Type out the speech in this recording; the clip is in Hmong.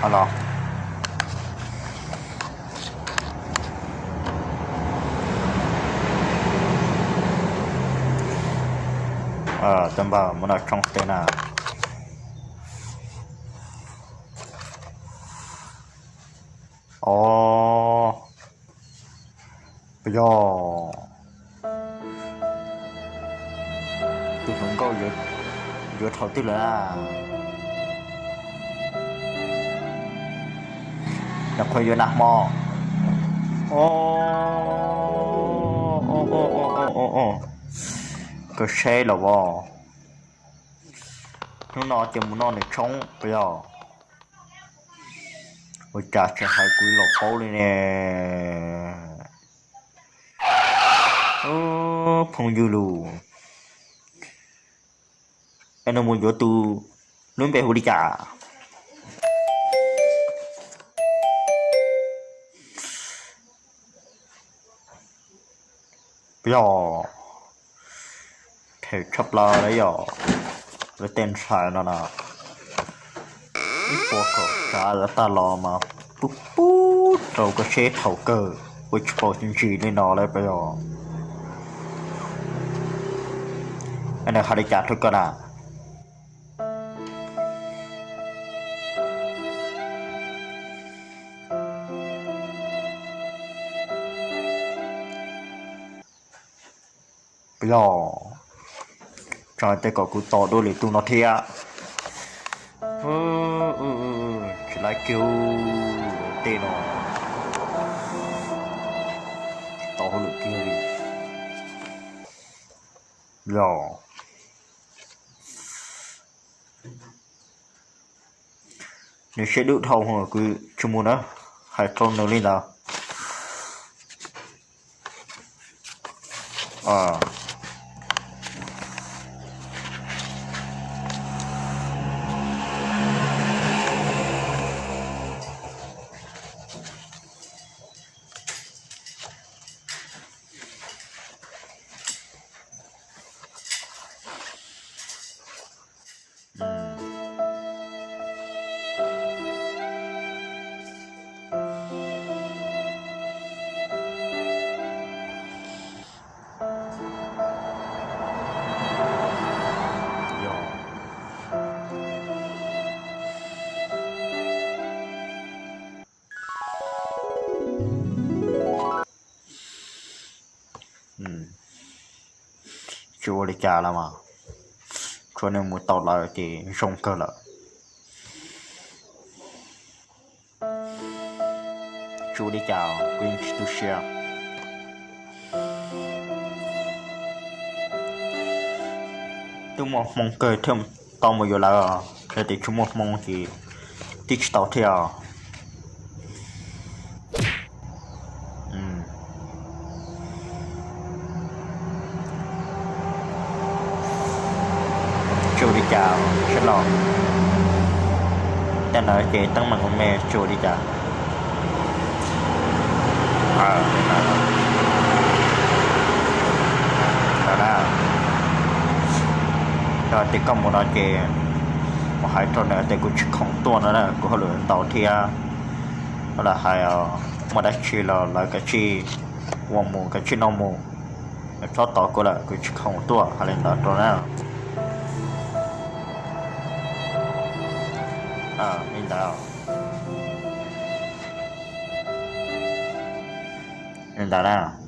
Los, tab npawg muab no tshoob tej na. Os, puas yog? Tus hluas nkauj yuav thaum twg lawm na? Nws qhuav yuav nag hmo. Os, koj saib los as. Hnub no ces mus noj nws tshoob puas yog? Ua cas tseem hais kuv los paub li ne? Phooj ywg lus, es nws mus yuav tus lub npe hu li cas? Puas yog? Phem tshaj plaws li yom, lawv tej ntxhais no na. Ib puas kaum tsav lawv tag los mas pub pub rau koj seb thaum kawg ua tsis paub tsis ntsis li no lawm puas yog? Nws hais li cas rau koj na? Puas yog? Tso tej kom kuv tos dua lwm tus no thiab. Tsis laib kiag tej no, tsis tau hauj lwm kiag li. Yog nws siab dub dhau, kuv tsis mus na, hais rau nws li ntawd. Tsis ua li cas los mas, tsuas nws mus tau lawm ces zoo kawg lawm. Tsis ua li cas, kuv yeej tsis tu siab. Twb muaj hmoo kawg thiaj tau mus yuav lawv, yog tias tsis muaj hmoo ces twb tsis tau thiab. Tsis ua li cas seb los, tej ntawd ces teeb meem me tsis ua li cas. Yog tias koj mus no ces kuv hais rau nws tias kuv tsis khoom tuaj no na, kuv hauj lwm ntau thiab. Lawv hais muaj dab tsi los lawv kav tsij ua mus kav tsij noj mus, txhob tos kuv lawm, kuv tsis khoom tuaj, hais li ntawd rau na. Li ntawd, li ntawd na.